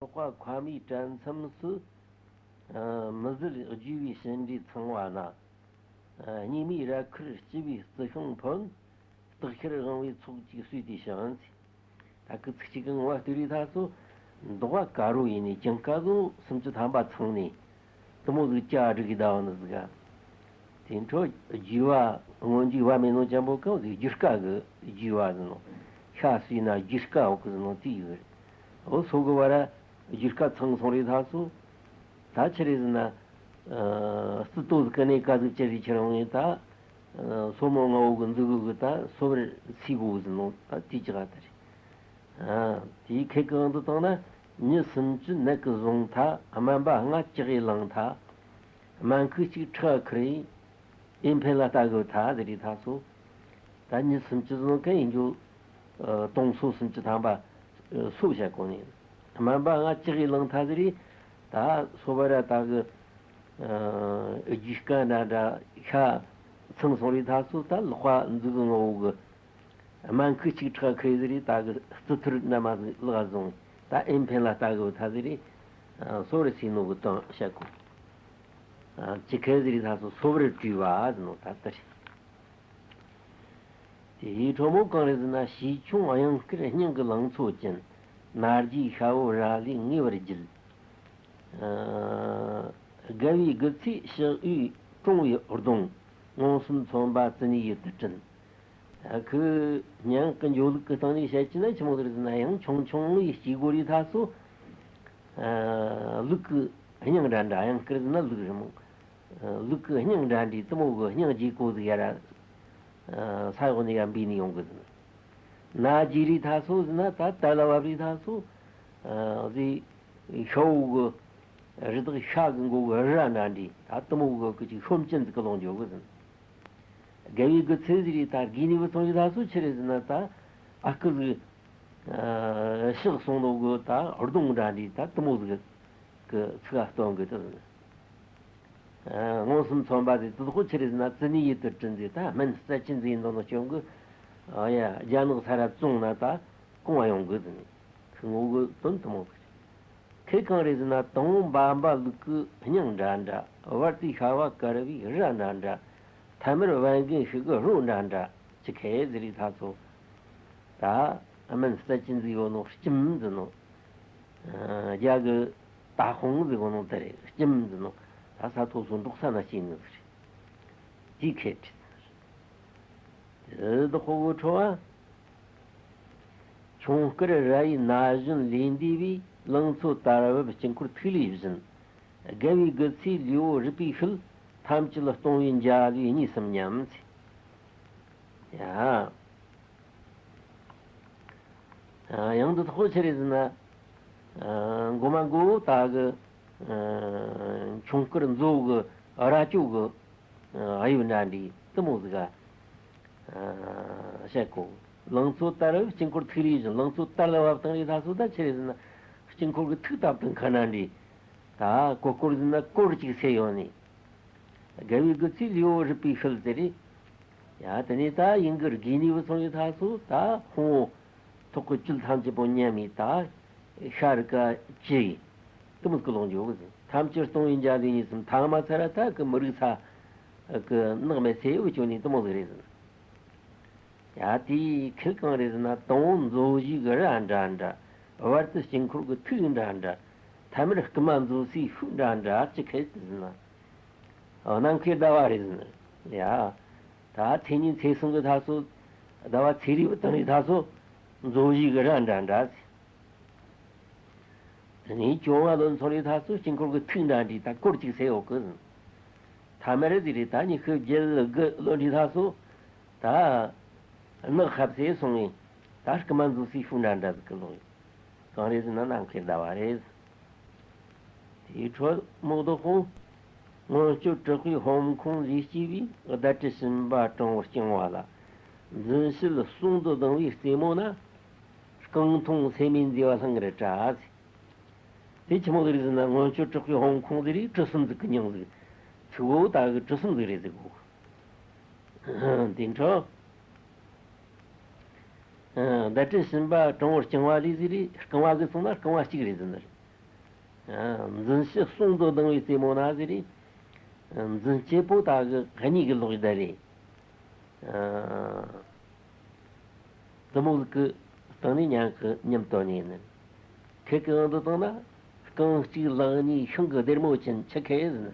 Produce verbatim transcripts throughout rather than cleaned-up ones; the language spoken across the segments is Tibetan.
འབྲོག་པ་ཁ་མའི་དྲན་མཚམས་སུ། མི་བཟད་རྒྱུ་བའི་ཕྱི་འབྲེལ་ཚངས་པ་ན། སྙིགས་མའི་རལ་ཁུར་ལྕི་བའི་རྩི་ཤིང་ཕོན། སྟག་ཤར་དབང་བའི་ཚོགས་ཀྱིས་གསོས་ཏེ་ཕྱིན། ད་གི་ཚིག་གཅིག་གི་ངོ་བ་ལྟོས་རེ་ད་སོ། འབྲོག་པ་དཀར་པོ་ཡིན་ནས་ཀྱང་ཀ་ཟོ་སུམ་ཅུ་ཐམ་པ་ཚང་ནས། དུ་མོ་ཟིག་ཅ་སྒྲིག་གི་ཟླ་བ་ནི་ཟིག་ག་དེ་འཕྲོ་རྒྱུས་པ་སྔོན་རྒྱུས་པ་མེད་ནོ་ཅན་པོ་གང་ཟིག་རྒྱུས་སྐ་གི་རྒྱུས་པ་ཟིག་ནོ། ཤ་ཟོས་ན་རྒྱུས་སྐ་འོག་གི་ཟིག་ནོ་དེ་ཡི་གི་རེད། འོ་སོ་གི་བ་ར་རྒྱུས་སྐ་ཚང་སོང་རེ་ད་སོ། ད་ཆི་རེད་ཟེར་ན། རྩི་ཏོ་ཟིག་གི་ནས་ཀ་ཟིག་ཅི་རེད་ཁྱེར་འོང་ངས་ད། སོ་མོ་ལྔ་བོ་གི་འཛུགས་གི་གི་ད་སོ་བར་སི་གོ་ཟིག་ནོ་ད་དེ་ཅི་ག་ད་རེད། དེའི་ཁེ་གང་དུ་བཏང་ན། མྱི་སུམ་ཅུ་ནད་ཀྱིས་བཟུང་ཐལ། སྨན་པ་ལྔ་ལྕགས་ཡིས་བླངས་ཐལ། སྨན་ཁུག་གཅིག་ཁྲག་ཁུར་ཡིན། ཨེ་འཕེན་ལ་ལྟ་དགོས་ཐལ་ཟེར་རེ་ད་སོ། ད་མྱི་སུམ་ཅུ་བཟུང་མཁན་ཡིན་རྒྱུ། དུང་སོ་སུམ་ཅུ་ཐམ་པ། སོ་བྱ་གོ་ནས། སྨན་པ་ལྔ་ལྕགས་ཡིས་བླངས་ཐལ་ཟེར་རེ། ད་སོ་བ་ར་ད་གི་རྒྱུས་སྐ་འདྲ་འདྲ་ཤ་ཚང་སོང་རེ་ད་སོ། ད་ལག་པ་འཛུགས་གི་ངོ་བོ་གི་སྨན་ཁུག་གཅིག་ཁྲག་ཁུར་ཟེར་རེ་ད་གི་རྩི་ཐུར་རྣལ་མ་ཟིག་ལག་བཟུང་། ད་ཨེ་འཕེན་ལ་ལྟ་དགོས་ཐལ་ཟེར་རེ། སོ་རེ་སི་ནོ་གི་དོན་བཤད་གོ། ཅི་ཁེ་ཟེར་རེ་ད་སོ་སོ་བར་བྲིས་པ་ཟེར་ནོ་ད་ལྟ་རེད། དེའི་ཁྲོ་མོ་གང་རེད་ཟེར་ན། བྱིས་ཆུང་གཡང་དཀར་སྙིང་གི་ལང་ཚོ་ཅན། ན་རྒྱའི་ཤ་བོ་ར་ལས་ངེས་པར་བརྒྱུད། དགའ་བའི་དགུ་ཚེ་ཕྱག་འོས་དྲོངས་པའི་གདུང་། མངོན་སུམ་མཚོན་པ་ཙི་ནའི་ཡུལ་དུ་བྲིན། ད་ཁོས་སྙན་གི་འཇོག་ལུགས་ཀྱི་སྟེང་ནས་བཤད་ཀྱི་ན་ཆི་མོ་ཟིག་རེད་ཟེར་ན། ཡང་ཆུང་ཆུང་ལས་སྐྱེ་དགོས་རེད་ད་སོ། ལུག་གི་སྙིང་འདྲ་འདྲ། གཡང་དཀར་ཟེར་ན་ལུག་རེད་མོ། ལུག་གི་སྙིང་འདྲ་འདྲའི་དུ་མོ་གི་སྙིང་རྗེ་གོ་ཟིག་ཡ་ར། ས་འོག་ནས་ཡ་འབུས་ནས་ཡོང་གི་ཟིན། ན་རྒྱས་རེད་ད་སོ་ཟེར་ན་ད་དར་ལ་བབས་རེད་ད་སོ། ཟེ་ཤ་བོ་གི་རི་དྭགས་ཤ་གི་མགོ་གི་རི་ར་འདྲ་འདྲའི་ད་དུ་མོ་གི་གི་ཅིག་ཤོམ་ཅན་ཟིག་གི་ལོང་འཇོག་གི་ཟིན། དགའ་བའི་དགུ་ཚེ་ཟེར་རེད་ད་དགོས་ནས་བུ་ཚོང་རེད་ད་སོ། ཆི་རེད་ཟེར་ན་ད་ཨ་ཁུ་ཟིག་ཕྱག་སོང་ནོ་གི་ད་གདུང་འདྲ་འདྲའི་ད་དུ་མོ་ཟིག་གི་ཚིག་ག་སྟོན་གི་ད་ཟིན། མངོན་སུམ་མཚོན་པ་དེ་དུ་ཁོ་ཆི་རེད་ཟེར་ན། ཙི་ནའི་ཡུལ་དུ་བྲིན་ཟེར་ད་སྨན་རྩ་ཆེན་ཟིག་ཡིན་དོ་ནོ་སྐྱོན་གི། ཨ་ཡ་རྒྱ་ནག་ས་ར་བཙོང་ན་ད་གོང་བ་ཡོང་གི་ཟིན། ཁོ་ངོ་གི་དོན་དུ་མོ་གི། ཁེ་གང་རེད་ཟེར་ན། དང་པོ་འབའ་འབའ་ལུག་གི་སྙིང་འདྲ་འདྲ། བར་དུ་ཤ་བ་དཀར་བའི་ར་འདྲ་འདྲ། ཐ་མར་བན་རྒན་ཤིག་གི་རོ་འདྲ་འདྲ། ཅི་ཁེ་ཟེར་རེད་ད་སོ། ད་སྨན་རྩ་ཆེན་ཟིག་ཡོད་ནོ་སྐྱིམ་ཟེར་ནོ། རྒྱ་གི་ཏ་ཧོང་ཟེར་གོ་ནོ་དེ་རེད། སྐྱིམ་ཟེར་ནོ། ད་ས་ཐོ་སོ་འབྲོག་ས་ན་སྐྱེས་ནི་ཟིག་རེད། དེ་ཁེ་ཁྲིད་ཟེར། དེ་དུ་ཁོ་གི་ཁྲོ་བ། ཁྱུང་དཀར་ར་ཡི་ན་གཞོན་ལས་འདས་པའི། ལང་ཚོ་དར་བབ་དཀྱིལ་འཁོར་ཐིག་ལེ་བཞིན། དགའ་བའི་དགུ་ཚེ་ལུས་པོ་རུས་པའི་ཤུལ། ཐམས་ཅད་སྟོང་པའི་འཇའ་ལུས་གཉིས་སམ་སྙམ་ཟེར། ཡ། ཡང་འདི་ཐོག་ཆི་རེད་ཟེར་ན། མགོ་མ་མགོ་ད་གི་ཁྱུང་དཀར་མཛོ་གི་རྭ་ཅོ་གི་དབྱིབས་འདྲ་འདྲའི་དུ་མོ་ཟིག་ག་བཤད་གོ། ལང་ཚོ་དར་བབ་དཀྱིལ་འཁོར་ཐིག་ལེ་བཞིན། ལང་ཚོ་དར་ལ་བབས་བཏང་རེད་ད་སོ། ད་ཆི་རེད་ཟེར་ན་དཀྱིལ་འཁོར་གི་ཐིག་བཏབ་བཏང་ཁ་ན་འདྲའི། ད་ཀོར་ཀོར་ཟེར་ན་ཀོར་གཅིག་སེ་ཡོང་ནས། དགའ་བའི་དགུ་ཚེ་ལུས་པོ་རུས་པའི་ཤུལ་ཟེར་རེད། ཡ་དེ་ནས་ད་ཡིན་གི་དགོས་ནས་བུ་ཚོང་ཡོད་ད་སོ། ད་ཕུང་བོ་ཐོག་གི་བཅུད་ཐམས་ཅད་པོ་མཉམ་མེད་ད་ཤ་རུས་ཀ་ཅི་ཡིན་དུ་མོ་གི་ལོང་འཇོག་གི་ཟེར། ཐམས་ཅད་སྟོང་པའི་འཇའ་ལུས་གཉིས་སམ། ཐ་མ་ཚ་ར་ད་གི་མི་རིགས་ས་གི་ནག་མེད་ཚེ་བུ་ཅོ་ནས་དུ་མོ་ཟིག་རེད་ཟེར། ཡ་དེའི་ཁེ་གང་རེད་ཟེར་ན། དང་པོ་མཛོ་བཞི་གི་རྭ་འདྲ་འདྲ། བར་དུ་དཀྱིལ་འཁོར་གི་ཐིག་འདྲ་འདྲ། ཐ་མར་རྐུན་མ་མཛོ་སའི་ཤུགས་འདྲ་འདྲ། ཅི་ཁེ་ཟེར་ན། ནམ་མཁའི་ཟླ་བ་རེད་ཟེར་ན། ཡ། ད་ཚེས་གཉིས་ཚེས་གསུམ་གི་ད་སོ། ཟླ་བ་ཚེས་རིས་བཏང་རེད་ད་སོ། མཛོ་བཞི་གི་རྭ་འདྲ་འདྲ་ཟེར། དེ་ནས་བཅོ་ལྔ་ལོན་སོང་རེད་ད་སོ། དཀྱིལ་འཁོར་གི་ཐིག་འདྲ་འདྲའི་ད་ཀོར་གཅིག་སེ་ཡོད་གི་ཟེར། ཐ་མར་ཟེར་རེད་ད་ཉི་ཤུ་བརྒྱད་དགུ་ལོན་རེད་ད་སོ། ད་ནག་ཁབ་སེ་སོང་ངས་ད་རྐུན་མ་མཛོ་སའི་ཤུགས་འདྲ་འདྲ་ཟིག་གི་ལོང་ཡོད། གང་རེད་ཟེར་ན་ནམ་མཁའི་ཟླ་བ་རེད། དེའི་འཕྲོ་མོ་བདག་པོ། མངོན་སྤྱོད་དྲག་པོའི་ཧོམ་ཁུང་ལས་སྐྱེས་པའི། བརྡ་དྲི་ཞིམ་པ་གྲང་བོར་བཅིང་བ་ལ། འཛིན་བྱེད་ཟུང་དུ་ལྡང་བའི་རྩེ་མོ་ན། རྐང་འཐུང་སེན་མོའི་མཛེས་པ་ལྷང་ངེར་བཀྲ་ཟེར། དེ་ཆི་མོ་ཟིག་རེད་ཟེར་ན། མངོན་སྤྱོད་དྲག་པོའི་ཧོམ་ཁུང་ཟེར་རེད། གྲུ་གསུམ་ཟིག་གི་མྱིང་ཟིག་ཚིག་འོ་ད་གི་གྲུ་གསུམ་ཟིག་རེད་ཟེར་གོ། དེ་འཕྲོ། བརྡ་དྲི་ཞིམ་པ་གྲང་བོར་བཅིང་བ་ལས་ཟེར་རེད། རྐང་བ་གི་སོང་ན་རྐང་བ་གཅིག་རེད་ཟེར་ནི་རེད། འཛིན་བྱེད་གསུང་དུ་ལྡང་བའི་རྩེ་མོ་ན་ཟེར་རེད། འཛིན་སྤྱོད་པོ་ད་གི་གཉིས་ཀྱི་ལོག་ལྟ་རེད། དེ་མོ་ཟིག་གི་སྟེང་ནས་ཉན་གི་མཉམ་དུ་ནས་ནི། ཁད་ཀྱི་དབང་དུ་བཏང་ན། རྐང་གཅིག་ལག་གཉིས་ཤིང་གི་སྡེར་མོ་ཅན་ཆི་ཁེ་ཟིན།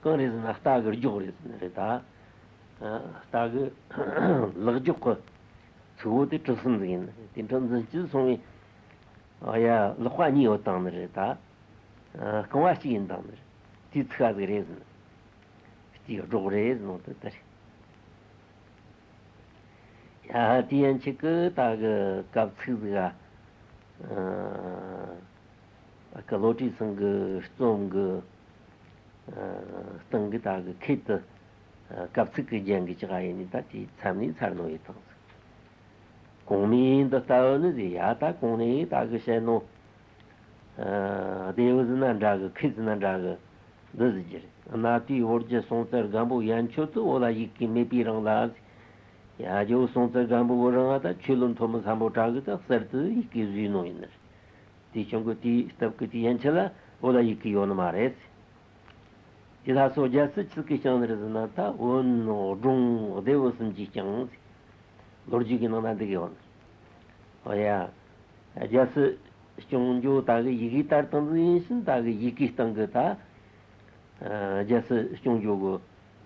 གང་རེད་ཟེར་ན་རྟ་གི་རྒྱོག་རེད་ཟེར་ནི་རེད་ད། རྟ་གི་ལག་རྒྱོག་གི་ཚིག་བོ་དེ་གྲུ་གསུམ་ཟིག་ཡིན། དེ་འཕྲོ་འཛིན་སྤྱོད་སོང་བས། ཨ་ཡ། ལག་པ་གཉིས་བོ་བཏང་ནི་རེད་ད། རྐང་བ་གཅིག་ཡིན་བཏང་ནི་རེད། དེའི་ཚིག་ཟིག་རེད་ཟེར་ནི། དེའི་སྒྲོག་རེད་ཟེར་ནོ་དེ་ལྟར། ཡ། དེ་ཡན་ཆད་ཀྱི་ད་གི་སྐབས་ཚིག་ཟིག་ག་ཨ་ཀ་བློ་གྲོས་ཚང་གི་རྩོམ་གི་ཨ་སྟེང་གི་ད་གི་ཁེད་དུ་ཨ་སྐབས་ཚིག་གི་རྒྱན་གི་ཅི་ག་ཡིན་ནི་ད་དེའི་མཚམས་ནས་ཚར་ནོ་ཡིན་དང་ཟིག། གོང་མའི་འདི་ལྟ་བུ་ནི་ཟེར་ཡ། ད་གོང་ནས་ད་གི་བཤད་ནོ། ཨ་སྡེ་བུ་ཟིན་ན་འདྲ་གི། ཁེད་ཟིན་ན་འདྲ་གི། འདི་ཟིག་རྒྱུ་རེད། གནའ་དུས་བོད་རྒྱལ་སྲོང་བཙན་སྒམ་པོ་ཡན་ཆོད་དུ་བོད་ལ་ཡི་གེ་མེད་པའི་རིང་ལ་ཟེར། ཡ། རྒྱལ་པོ་སྲོང་བཙན་སྒམ་པོ་གི་རིང་ང་ད་ཆོས་ལུང་ཐོན་མི་སམ་བྷོ་ཊ་གིས་ད་གསར་དུ་ཡི་གེ་བཟོས་ནོ་ཡིན་ནི་རེད། དེ་བྱུང་གི་དེའི་སྟབས་ཀྱིས་དེ་ཡན་ཆད་ལ་བོད་ལ་ཡི་གེ་ཡོད་ནི་མ་རེད། དེ་ལ་སོགས་རྒྱལ་སྲིད་ཆི་གིས་བསྐྱངས་ནི་རེད་ཟེར་ན། ད་བོན་ནོ་འབྲོང་སྡེ་བོ་གསུམ་གྱིས་བསྐྱངས་ཟེར། ལོ་རྒྱུས་ཀྱི་ནང་ན་འདི་གི་ཡོད་ནི། ཨོ་ཡ། རྒྱལ་སྲིད་སྐྱོང་རྒྱུ་ད་གི་ཡི་གེ་ལྟར་སྟངས་ཟིག་ཡིན་ཕྱིན། ད་གི་ཡི་གེ་སྟེང་གི་ད་རྒྱལ་སྲིད་སྐྱོང་རྒྱུ་གི་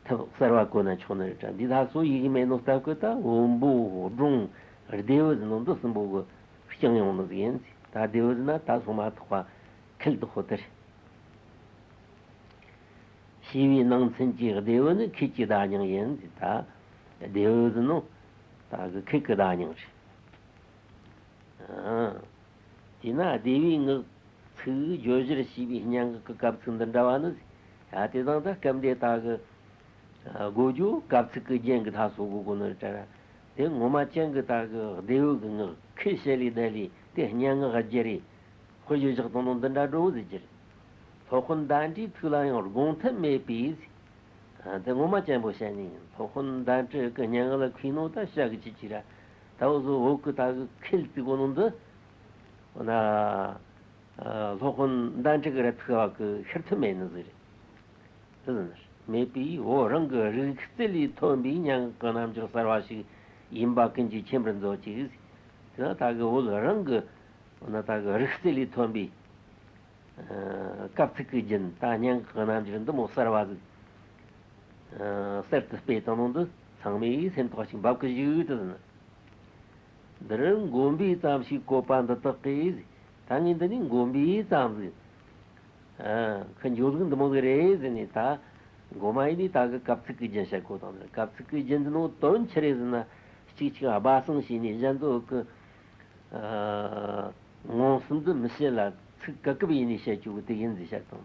ཐབས་གསར་བ་བཀོལ་ན་ཆོག་ནི་རེད་དྲ། འདི་ད་སོ་ཡི་གེ་མེད་ནོ་སྟབས་ཀྱིས་ད་བོན་པོ་འབྲོང་སྡེ་བོ་ཟེར་ནོ་འདི་གསུམ་པོ་གིས་བསྐྱངས་ཡོང་ནི་ཟིག་ཡིན་ཟེར། ད་སྡེ་བོ་ཟེར་ན་ད་སོ་མ་ཐག་པ་ཁེད་དུ་ཁོ་དེ་རེད། ཞེས་པའི་ནང་ཚན་གྱི་སྡེ་བོ་ནི་ཁེད་ཀྱི་བརྡ་རྙིང་ཡིན་ཟེར། ད་སྡེ་བོ་ཟེར་ནོ་ད་གི་ཁེད་ཀྱི་བརྡ་རྙིང་རེད། ཨ། དེས་ན་སྡེ་བའི་ངག་ཚིག་བརྗོད་གཞིར་བྱས་པའི་སྙན་ངག་གི་སྐབས་ཚིག་འདི་འདྲ་བ་ནི། ཡ། དེ་དང་ད་སྐབས་འདིར་ད་གི་གོ་རྒྱུ་སྐབས་ཚིག་གི་རྒྱན་གྱི་ད་སོ་གོ་གོ་ནི་རེད་དྲ། དེ་ངོ་མ་ཅན་གྱི་ད་གི་སྡེ་བོ་གི་ངག་ཁེད་བྱས་ལས་བསྡད་ལས་དེ་སྙན་ངག་བརྒྱུད་རེ་དཔེ་བརྗོད་བཞག་བཏང་ནོ་འདི་འདྲ་འགྲོ་བོ་ཟེར་རྒྱུ་རེད། སློབ་དཔོན་ཟླ་འདྲིའི་ཐུགས་ལ་ཡང་དགོངས་ཐབས་མེད་པས། ཨ། དེ་ངོ་མ་ཅན་པོ་བཤད་ནི་ཡིན། སློབ་དཔོན་ཟླ་འདྲི་གི་སྙན་ངག་ལ་མཁས་ནོ་ད་བཤད་གི་ཅི་ཅི་ར། ད་འུ་ཚོ་བོད་གི་ད་གི་ཁེད་ཟེར་གོ་ནོ་འདི། འོ་ན། ཨ། སློབ་དཔོན་ཟླ་འདྲི་གི་ར་ཐུགས་བ་གི་ཤར་ཐུབ་མེད་ནི་ཟིག་རེད། དེ་ཟིག་མེད་པས་བོད་རང་གི་རིག་རྩལ་ལས་ཐོན་པའི་སྙན་ངག་གི་རྣམ་འགྱུར་གསར་བ་ཞིག་ཡིན་པ་ཀུན་གྱིས་མཁྱེན་པར་མཛོད་ཅིག། དེ་ན་ད་གི་བོད་རང་གི། འོ་ན་ད་གི་རིག་རྩལ་ལས་ཐོན་པའི། ཨ། སྐབས་ཚིག་གི་རྒྱན། ད་སྙན་ངག་གི་རྣམ་འགྱུར་འདི་མོ་གསར་བ་ཟིག། ཨ། གསར་དུ་སྤེལ་བཏང་ནོ་འདི་ཚང་མས་སེམས་ཐག་ཅིག་འབབ་གི་བཞུགས་དུ་ཟིན། འདིར་འགོམ་པའི་ཙམ་ཞིག་བཀོད་པ་འདི་དག་གིས། ད་ངས་འདི་ནས་འགོམ་པའི་ཙམ་ཟིག། ཨ། ཁི་འགྱོ་ཟིག་འདི་མོ་ཟིག་རེད་ཟེར་ནས། ད་འགོ་མ་ཡིན་ནས་ད་གི་སྐབས་ཚིག་གི་རྒྱན་བཤད་གོ་དང་། སྐབས་ཚིག་གི་རྒྱན་འདི་ནོ་དོན་ཆི་རེད་ཟེར་ན། གཅིག་གཅིག་སྦ་གསང་བྱས་ནས་གཞན་ཚོ་གི། ཨ། མངོན་སུམ་དུ་མི་བཤད་ལ་ཚིག་ག་གབ་ཡིན་ནས་བཤད་ཆོག་གི་དེ་ཡིན་ཟེར་བཤད་དང་།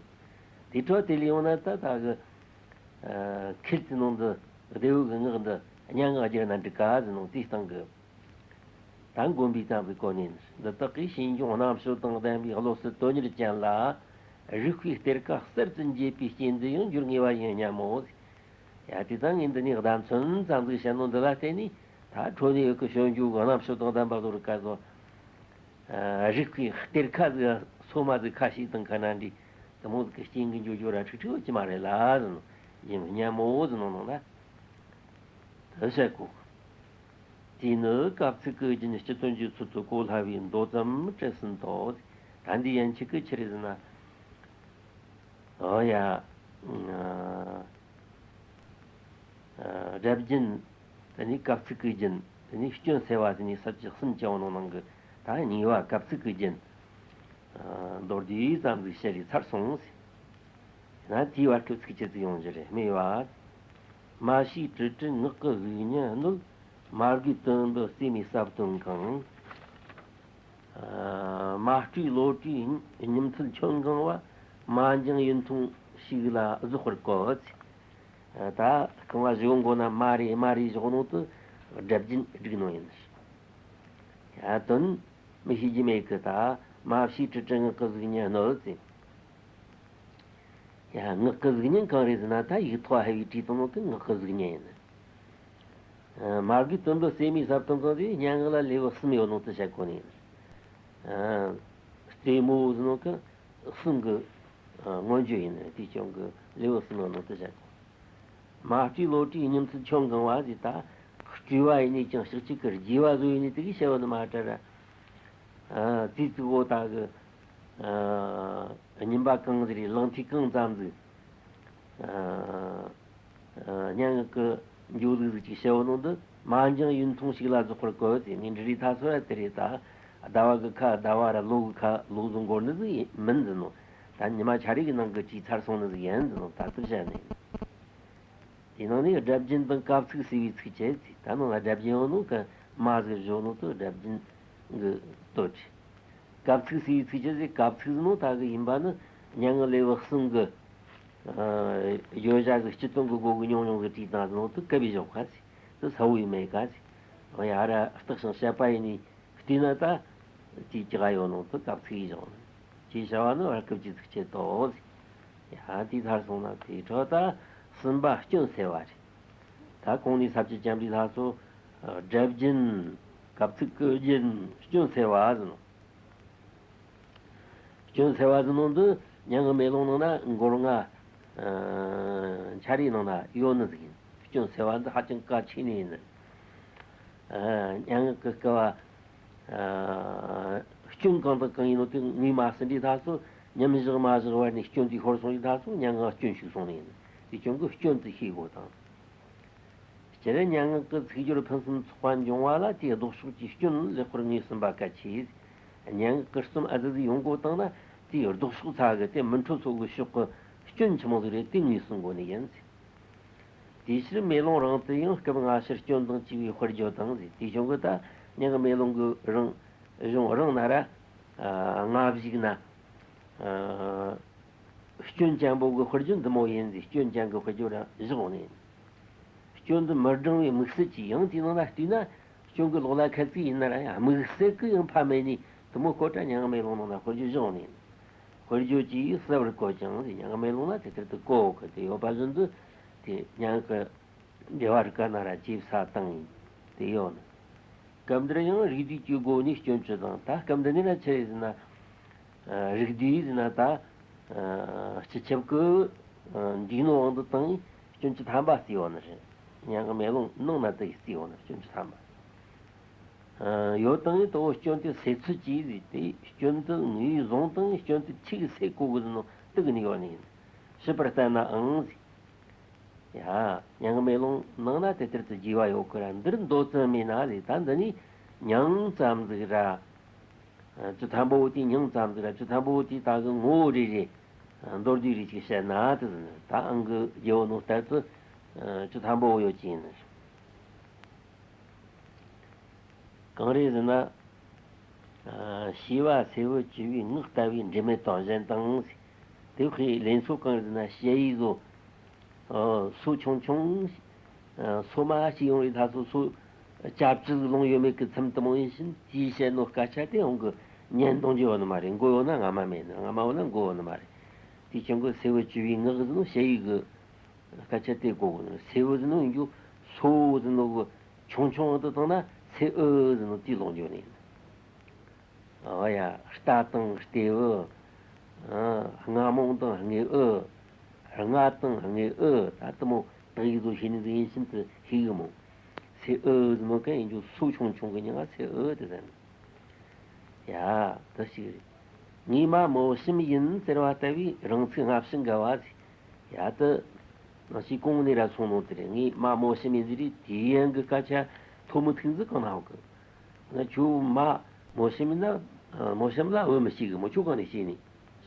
དེ་འཕྲོ་དེ་ལས་ཡོང་ན་ད་ད་གི། ཨ། ཁེད་ཟེར་ནོ་འདི་སྡེ་བོ་གི་ངག་འདི་སྙན་ངག་བསྒྱུར་ན་འགྲིག་ག་ཟེར་ནོ་དེའི་སྟེང་གི། ད་འགོམ་པའི་ཙམ་གྱི་གོ་གནས་ནི། འདི་དག་གིས་ཞིང་སྐྱོང་རྣམ་དཔྱོད་དང་ལྡན་པའི་བློ་གསལ་དོན་གཉེར་ཅན་ལ། རིག་པའི་གཏེར་ཁ་གསར་དུ་འབྱེད་པའི་རྐྱེན་དུ་ཡང་འགྱུར་ངེས་པ་ཡིན་སྙམ་མོ། ཡ། དེ་ད་ངས་འདི་ནས་བརྡ་མཚོན་ཙམ་ཟིག་བཤད་ནོ་འདི་ལ་བརྟེན་ནས། ད་འཕྲོ་ནས་ཡོད་གི་སྤྱོད་འཇུག་གི་རྣམ་དཔྱོད་དང་ལྡན་པ་ལོ་རིག་ག་ཚོ། ཨ། རིག་པའི་གཏེར་ཁ་ཟིག་སོ་མ་ཟིག་ཁ་ཤས་དང་ཁ་ན་འདྲི། དེ་མོ་ཟིག་གི་རྐྱེན་གྱིས་འགྱུར་རྒྱུ་ར་ཁྲིག་ཁྲིག་ཡོད་ཀྱི་མ་རེད་ལ་ཟེར་ནོ། ཡིན་སྙམ་མོ་ཟེར་ནོ་ནང་ལ། དེ་བཤད་གོ། དེས་ནི་སྐབས་ཚིག་གི་རྒྱན་སྤྱི་དོན་གྱི་ཚུལ་དུ་གོ་སླ་བའི་མདོ་ཙམ་བྲིས་ཟིན་ཏོ། ད་འདི་ཡན་ཆད་ཀྱི་ཆི་རེད་ཟེར་ན། ཨོ་ཡ། ཨ། སྒྲ་རྒྱན། དེ་ནས་སྐབས་ཚིག་གི་རྒྱན། དེ་ནས་སྐྱོན་སེལ་བ་ཟེར་ནས་ས་བཅད་གསུམ་བྱས་པ་ནང་ནང་གི་ད་གཉིས་པ་སྐབས་ཚིག་གི་རྒྱན། ཨ། མདོར་བསྡུས་ཙམ་ཟིག་བཤད་རེས་ཚར་སོང་ཟེར། ན་དེའི་བར་སྐབས་ཚིག་ཅི་ཟིག་ཡོང་རྒྱུ་རེད། སྨྲས་པ། མ་ཕྱིས་དྲི་དྲི་ངག་གི་གཟུགས་བརྙན་གནོད། མ་གོས་དོན་འབུལ་རྩེ་མོའི་ཟབ་དོན་གང་། ཨ། མ་སྤྲོས་བློ་གྲོས་ཉིམ་ཐལ་ཁྱོན་གང་བ། མ་འགྱངས་ཡུན་ཐུང་ཞིག་ལ་རྫོགས་པར་བཀོད། ད་རྐང་བ་བཞི་བོ་མགོ་ན་མ་རེ་མ་རེ་བཞག་ནོ་དེ་སྒྲ་རྒྱན་བསྒྲིགས་ནོ་ཡིན། ཡ། དོན་མི་ཤེས་རྒྱུ་མེད་གི། ད་མ་ཕྱིས་དྲི་དྲི་ངག་གི་གཟུགས་བརྙན་གནོད་ཟེར། ཡ། ངག་གི་གཟུགས་བརྙན་གང་རེད་ཟེར་ན། ད་ཡིག་ཐོག་ཧ་བའི་བྲིས་བཏང་ནོ་གི་ངག་གི་གཟུགས་བརྙན་ཡིན། ཨ། མ་གོས་དོན་འབུལ་རྩེ་མོའི་ཟབ་དོན་གང་ཟེར། སྙན་ངག་ལ་ལེའུ་གསུམ་ཡོད་ནོ་དེ་བཤད་གོ་ནི་ཡིན། ཨ། རྩེ་མོ་ཟེར་ནོ་གི། གསུམ་གྱི་མངོན་བརྗོད་ཡིན་ནོ། དེའི་སྐྱོན་གྱི་ལེའུ་གསུམ་ནང་དུ་བཤད་གོ། མ་སྤྲོས་བློ་སྤྲོས་ཉིན་མཚན་ཆོ་འགེངས་པ་ཟེར། ད་སྤྲོས་པ་ཡིན་ནས་ཀྱང་ཞག་གཅིག་གི་རྒྱས་པ་བཟོ་ཡིན་ནས་དེ་གིས་བཤད་བ་ནི་མ་དྲ་ར། ཨ་དེའི་ཚིག་འོ་ད་གི་ཨ་སྙིམ་པ་གང་ཟིག་རེད། ལག་མཐིལ་གང་ཙམ་ཟིག་ཨ་ཨ་སྙན་ངག་གི་འགྱོ་ལུགས་ཟིག་ཅིག་བཤད་བ་ནང་དུ། མ་འགྱངས་ཡུན་ཐུང་ཞིག་ལ་རྫོགས་པར་བཀོད་ཟེར། ངས་འབྲི་རིས་ཐ་སོ་ཡ་དེ་རེད། ད་ཟླ་བ་གི་ཁ་ཟླ་བ་ར་ལོ་གི་ཁ་ལོ་ཟིག་འགོར་ནི་ཟིག་མིན་ཟེར་ནོ། ད་ཉི་མ་ཆ་རེ་གི་ནང་གི་ཅིག་ཚར་སོང་ནི་ཟིག་ཡིན་ཟེར་ནོ། ད་དེ་བཤད་ནི་ཡིན། དེ་ནང་ནས་སྒྲ་བརྒྱུད་དང་གབ་ཚིག་ཟེར་བའི་ཚིགས་བཅད་ཅིག་ད་ནང་ལ་སྒྲ་བརྒྱུད་ཡོད་ནོ་གི་མ་ཟིག་བཞག་ནོ་དེ་སྒྲ་བརྒྱུད་གི་དོད་རེད། གབ་ཚིག་ཟེར་བའི་ཚིགས་བཅད་ཟེར། གབ་ཚིག་ཟེར་ནོ་ད་གི་ཡིན་པ་ནི་སྙན་ངག་ལེའུ་གསུམ་གི་ཨ་བརྗོད་བྱ་གི་སྤྱི་དོན་གི་སྒོ་གི་ཉུང་ཉུང་གི་བྲིས་བཏང་ཟེར་ནོ་དེ་གབ་བཞག་ག་ཟེར། དེ་ས་བོ་ཡིན་མེད་ག་ཟེར། ཡ་ར་བརྟགས་ཤིང་དཔྱད་པ་ཡིན་ནི། བལྟས་ན་ད་དེའི་ཅི་ག་ཡོད་ནོ་དེ་གབ་ཚིག་ཡིན་བཞག་ནི། ཅེས་བྱ་བ་ནི་བར་སྐབས་ཀྱི་ཚིགས་བཅད་དོ། ཡ་དེའི་མཐར་སོང་ན་དེའི་ཁྲོད་ད་གསུམ་པ་སྐྱོན་སེལ་བ་རེད། ད་གོང་ནས་ས་བཅད་ཅན་པའི་ལྷ་སོ། སྒྲ་བརྒྱུད། གབ་ཚིག་གི་རྒྱན། སྐྱོན་སེལ་བ་ཟེར་ནོ། སྐྱོན་སེལ་བ་ཟེར་ནོ་འདི་སྙན་ངག་མེ་ལོང་ནང་ན་མགོ་རྔ་ཨ་ཆ་རེའི་ནང་ན་ཡོད་ནི་ཟིག་ཡིན། སྐྱོན་སེལ་བ་འདི་ཧ་ཅང་གལ་ཆེ་ནི་ཡིན། ཨ་སྙན་ངག་གི་སྐབས་ཨ་སྐྱོན་གང་དང་གང་ཡིན་ནོ་དེ་ངོས་མ་ཟིན་དུས་ད་སོ་ཉམས་བཞག་མ་བཞག་བར་ནས་སྐྱོན་དེ་ཤོར་སོང་དུས་ད་སོ་སྙན་ངག་སྐྱོན་ཞིག་སོང་ནི་ཡིན། དེ་སྐྱོན་གི་སྐྱོན་དེ་ཤེས་དགོས་དང་། སྤྱིར་སྙན་ངག་གི་ཚིག་སྦྱོར་ཕུན་སུམ་ཚོགས་པ་འབྱུང་བ་ལ་དེའི་ལྡོག་ཕྱོགས་ཀྱི་སྐྱོན་ལེགས་པར་ངོས་ཟིན་པ་གལ་ཆེ། སྙན་ངག་གི་རྩོམ་ཨ་ཙི་ཟིག་ཡོང་དགོས་བཏང་ན་དེའི་ལྡོག་ཕྱོགས་ཚ་གི་དེ་མི་འཕྲོད་ཚོ་གི་ཕྱོགས་ཀྱི་སྐྱོན་ཆི་མོ་ཟིག་རེད། དེ་ངོས་ཟིན་དགོས་ནི་ཡིན། དེའི་ཕྱིར་མེ་ལོང་རང་དུ་ཡང་སྐབས་སྔ་ཕྱིར་སྐྱོན་དང་བཅས་པའི་དཔེར་བརྗོད་དང་ཟེར། དེའི་གཞུང་གི་ད་སྙན་ངག་མེ་ལོང་གི་རང་གཞུང་རང་ན་ར་ཨ་སྔ་གཞུག་ན་ཨ་སྐྱོན་ཅན་པོ་གི་དཔེར་བརྗོད་འདི་མོ་ཡིན་ཟེར། སྐྱོན་ཅན་གི་དཔེར་བརྗོད་ར་བཞག་ནས། སྐྱོན་འདི་མི་འགྲང་བའི་དམིགས་བསལ་གྱིས་ཡང་དེའི་ནང་ལ་བལྟས་ན་སྐྱོན་གི་ལོག་ལ་ཁ་ཚིག་ཡིན་ན་ར་ཡང་དམིགས་བསལ་གི་ཡང་ཕ་མེད་ནས་དེ་མོ་ཁོ་ད་སྙན་ངག་མེ་ལོང་ནང་ན་དཔེར་བརྗོད་བཞག་ནས། དཔེར་བརྗོད་ཀྱིས་གསལ་བར་བཀོད་ཀྱང་ཟེར། སྙན་ངག་མེ་ལོང་ན་དེ་ལྟར་དུ་བཀོད་གི་དེ་ཡོད་པ་བཞིན་དུ་དེ་སྙན་ངག་གི་འགྲེལ་བ་རིགས་ཀ་ན་ར་ཅེས་ས་དང་ཡིན་དེ་ཡོད་ནི། སྐབས་འདིར་ཡང་རིགས་བསྡུས་ཀྱི་སྒོ་ནས་སྐྱོན་བཅུ་དང་། ད་སྐབས་འདི་ནས་ན་ཆི་རེད་ཟེར་ན། ཨ་རིགས་བསྡུས་ཟེར་ན་ད་ཨ་སྤྱི་ཁྱབ་ཀྱི་ཨ་འདུས་ནོ་དབང་དུ་བཏང་ནས་སྐྱོན་བཅུ་ཐམ་པ་བརྩིས་ཡོད་ནི་རེད། སྙན་ངག་མེ་ལོང་ནང་ན་དེ་བརྩིས་ཡོད་ནི་སྐྱོན་བཅུ་ཐམ་པ། ཨ་ཡོད་དང་ཡོད་དོ་སྐྱོན་དེ་སེལ་ཚུལ་གྱིས་ཟེར། དེ་སྐྱོན་དེ་ངོས་བཟུང་དང་སྐྱོན་དེ་ཆི་གི་སེལ་དགོས་གི་ཟེར་ནོ་དེ་གི་ནི་ཡོད་ནི་ཡིན། ཞིབ་པར་བལྟས་ནའང་ཟེར། ཡ། སྙན་ངག་མེ་ལོང་ནང་ན་དེ་ལྟར་དུ་རྒྱས་པ་ཡོད་ཀི་ར། འདིར་མདོ་ཙམ་མིན་ན་ལས། ད་འདི་ནི་མྱིང་ཙམ་ཟིག་ར། བཅུ་ཐམ་པོ་དེ་མྱིང་ཙམ་ཟིག་ར། བཅུ་ཐམ་པོ་དེ་ད་གི་ངོ་བོ་རེ་རེ། མདོར་བསྡུས་རེ་ཅིག་བཤད་ན་དེ་ཟིན་ད་ཨང་གི་རྒྱལ་པོ་ནོ་ལྟར་དུ་བཅུ་ཐམ་པོ་ཡོད་ཀྱི་ཡིན། གང་རེད་ཟེར་ན། ཨ་ཤེས་པ་སེར་བུ་བཅུ་པའི་ངག་ལྟ་བུའི་འབྲེལ་མེད་དོན་གཞན་དང་། དེ་བས་ལེན་ཚུལ་གང་རེད་ཟེར་ན། ཞ་ཡི་བཟོ། ཨ་སོ་ཆུང་ཆུང་། ཨ་སོ་མ་ཞིག་ཡོང་རེད། ད་སོ་སོ་ལྕགས་ཀྱུ་ལོང་ཡོད་མེད་ཀྱི་ཚུལ་དུ་མོ་ཡིན་ཕྱིན་དེའི་བཤད་ནོ་སྐད་ཆ་དེ་འོང་གི་ཉན་གཏོང་རྒྱུ་ཡོད་ནི་མ་རེད། མགོ་ཡོད་ན་རྔ་མ་མེད་ནི། རྔ་མ་ཡོད་ན་མགོ་ཡོད་ནི་མ་རེད། དེ་ཆུང་གི་སེར་བུ་བཅུ་པའི་ངག་ཟེར་ནོ་ཞ་ཡི་གི་སྐད་ཆ་དེ་གོ་གི་ནི། སེར་བུ་ཟེར་ནོ་ཡིན་རྒྱུ་སོ་ཟེར་ནོ་གི་ཆུང་ཆུང་དུ་བཏང་ན་སེ་འུ་ཟེར་ནོ་དེའི་ལོང་རྒྱུ་ནི་ཡིན། ཨོ་ཡ། རྟ་དང་རྟེའུ། ཨ་རྔ་མོང་དང་རྔེའུ། རྔ་དང་རྔེའུ། ད་དེ་མོ་དག་ཡིག་བཟོ་ཤེས་ནི་ཟིག་ཡིན་ཕྱིན་དུ་ཤེས་གི་མོ། སེ་འུ་ཟེར་ནོ་གན་ཡིན་རྒྱུ་སོ་ཆུང་ཆུང་གི་མྱིང་ང་སེ་འུ་དེ་ཟེར་ནི། ཡ། དེ་ཞིག་རེད། ངའི་མ་མོ་གཤམ་ཡིན་ཟེར་བ་ལྟ་བུའི་རང་ཚིག་སྔ་ཕྱི་འགལ་བ་ཟིག་ཡ། དེ་ནང་ཞིག་གོང་ནས་ར་སོང་ནོ་དེ་རེད། ངའི་མ་མོ་གཤམ་ཡིན་ཟེར་རེད། དེའི་ཡན་གི་སྐད་ཆ་ཐོ་མི་ཐུག་ཟིག་གང་ན་ཡོད་གི། ང་ཁྱོའི་མ་མོ་གཤམ་ཡིན་ན་མོ་གཤམ་ལ་འུ་མི་ཤེས་གི་མོ། ཁྱོད་གང་ནས་ཤེས་ནི་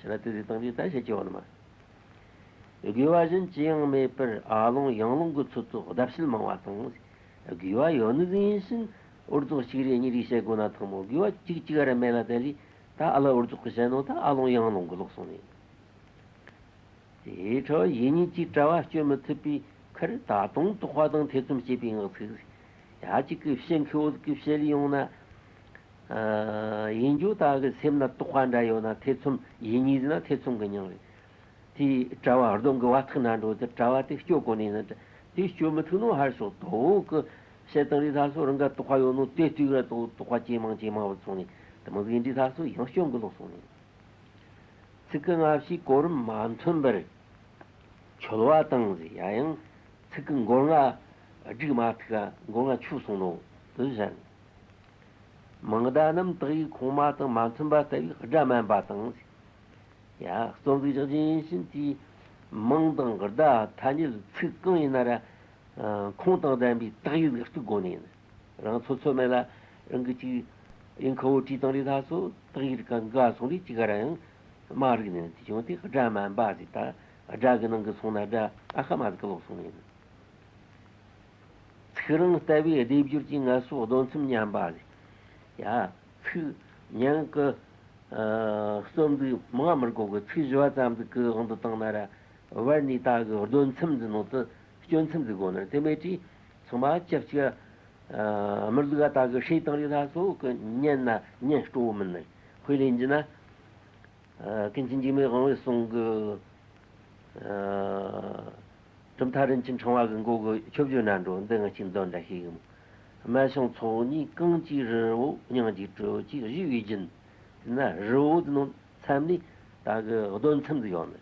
ཟེར་ན། དེ་ཟིག་བཏང་དུས་ད་བཤད་ཀྱི་ཡོད་ནི་མ། དགོས་པ་གཞན་ཅི་ཡང་མེད་པར་ཨ་ལོང་ཡང་ལོང་གི་ཚུལ་དུ་ལྡབ་བཤད་མང་བ་དང་། དགོས་པ་ཡོད་ནི་ཟིག་ཡིན་ཕྱིན་འུར་ཚོགས་གཅིག་རེ་གཉིས་རེ་བཤད་དགོས་ན་ཐང་མོ། དགོས་པ་གཅིག་གཅིག་ར་མེད་ལ་དེ་ལས་ད་ཨ་ལ་འུར་ཚོགས་གི་བཤད་ནོ་ད་ཨ་ལོང་ཡང་ལོང་གི་ལོག་སོང་ནས། དེའི་ཁྲོད་ཡིད་གཉིས་ཀྱི་དྲ་བ་གཅོད་མི་ཐུབ་པའི་ཁར་ད་དུང་དོགས་པ་དང་ཐེ་ཚོམ་སྐྱེས་པའི་ངག་ཚིག་ཟིག་ཡ། གཅིག་གི་བཤད་མཁས་བོ་ཟིག་གི་བཤད་ལས་ཡོང་ན། ཨ་ཡིན་རྒྱུ་ད་གི་སེམས་ན་དོགས་པ་འདྲ་ཡོད་ན་ཐེ་ཚོམ། ཡིད་གཉིས་ཟེར་ན་ཐེ་ཚོམ་གི་མྱིང་རེད། དེའི་དྲ་བ་གདོང་གི་བ་ཐག་ན་འགྲོ་དེ་དྲ་བ་དེ་གཅོད་གོ་ནས་ན། དེ་གཅོད་མི་ཐུབ་ནོ་ཧར་སོ་དོ་གི་བཤད་སྟངས་རེད། ད་སོ་རང་ག་དོགས་པ་ཡོད་ནོ་དེ་ལྟོས་ར་དོ་དོགས་པ་ཇེ་མང་ཇེ་མང་བུད་སོང་ནས་དེ་མོ་ཟིག་འདི་ད་སོ་ཡང་སྐྱོན་གི་ལོག་སོང་ནས། ཚིག་གི་སྔ་ཕྱིའི་གོ་རིམ་མ་མཐུན་པར་འཆོལ་བ་དང་ཟེར། ཡ་ཡང་ཚིག་གི་མགོ་རྔ་སྒྲིག་མ་ཐུབ་པ། མགོ་རྔ་འཆུག་སོང་ནོ་དེ་བཞིན། མིང་བརྡ་རྣམས་དག་ཡིག་ཁུངས་མ་དང་མ་མཐུན་པ་ལྟ་བུའི་སྒྲ་དམན་པ་དང་ཟེར། ཡ། རྩོམ་ཟིག་རྒྱག་རྒྱུ་ཡིན་ཕྱིན་དེའི་མིང་དང་བརྡ་ཐ་སྙད་ཚིག་གང་ཡིན་ན་ར། ཨ། ཁུངས་དང་ལྡན་པའི་དག་ཡིག་ཟིག་གཏུག་དགོས་ནི་ཡིན། རང་ཚོད་ཚོད་མེད་ལ་རང་གི་ཅིག་དབྱིན་ཁ་བོ་བྲིས་བཏང་རེད་ད་སོ། དག་ཡིག་ག་འགའ་སོང་རེད། ཅིག་ག་ར་ཡང་མ་རིག་ནས། དེ་བྱུང་སྟེ་སྒྲ་དམན་པ་ཟིག་ད་སྒྲ་གི་ནང་གི་སོང་ན་སྒྲ་ཨ་ཁ་མ་ཟིག་གི་ལོག་སོང་ནི་ཡིན། ཚིག་རིང་ལྟ་བུའི་སྡེབ་སྦྱོར་གྱི་ངལ་གསོ་གདོན་མཚམས་ཉམས་པ་ཟིག་ཡ། ཚིག་ཉན་གི། ཨ། རྩོམ་འདི་མང་མི་དགོས་གི། ཚིག་བཞི་བ་ཙམ་ཟིག་གི་དབང་དུ་བཏང་ན་ར། བར་ནས་ད་གི་གདོན་མཚམས་ཟིག་ནང་དུ་སྐྱོན་མཚམས་ཟིག་དགོས་ནི། དེ་མེད་དུས་ཚང་མ་ཅབ་ཅིག་ཨ། མི་ལུག་ག་ད་གི་ཧྲེ་བཏང་རེད་ད་སོ་གི། ཉན་ན་ཉན་སྤྲོ་བོ་མིན་ནི། དཔེ་ལེན་རྒྱུ་ན། ཨ། ཀུན་མཁྱེན་འཇིགས་མེད་དབང་པོའི་གསུང་གི། ཨ། གྲུབ་མཐའ་རིན་ཆེན་ཕྲེང་བ་གི་མགོ་གི་མཆོད་བརྗོད་ན་འགྲོ། འདི་ང་གཅིག་འདོན་འདྲ་ཞིག་ཡིན། སྨད་བྱང་ཚོགས་གཉིས་གང་གྱི་རི་བོ། སྙིང་གཅིག་དྲོད་ཀྱིས་བཞུས་པའི་རྒྱུན། དེ་ན་རི་བོ་ཟེར་ནོ་མཚམས་ནས་ད་གི་གདོན་མཚམས་ཟིག་ཡོད་ནི།